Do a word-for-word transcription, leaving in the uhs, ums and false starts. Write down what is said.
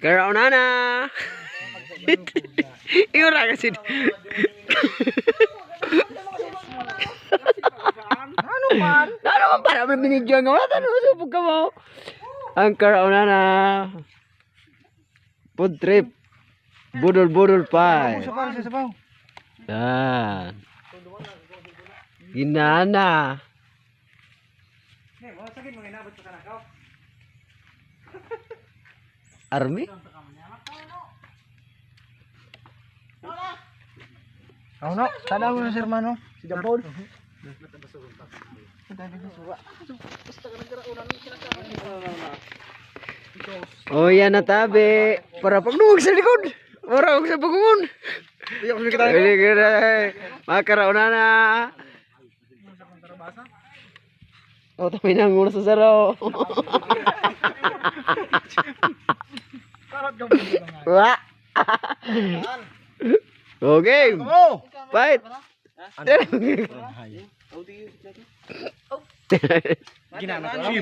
Karaunana. Iyo ra kasi. Ano man? Ano man para may binidyo nga wala, ano, subog ka mo? Ang Karaunana. Food trip. Budol-budol pa. Sa pa, sa sabaw. Yan. Ginana. Army? Ako na, tanaw mo na, sir, mano. Si John Paul. Oh, yan na tabi. Para pagdungog sa likod. Para og sa pagdungog. Hindi ka na, eh. Mga Karaunana. Oh, tamay na ang ulo sa saro. Wa. Okay. Fight. Ginana ko.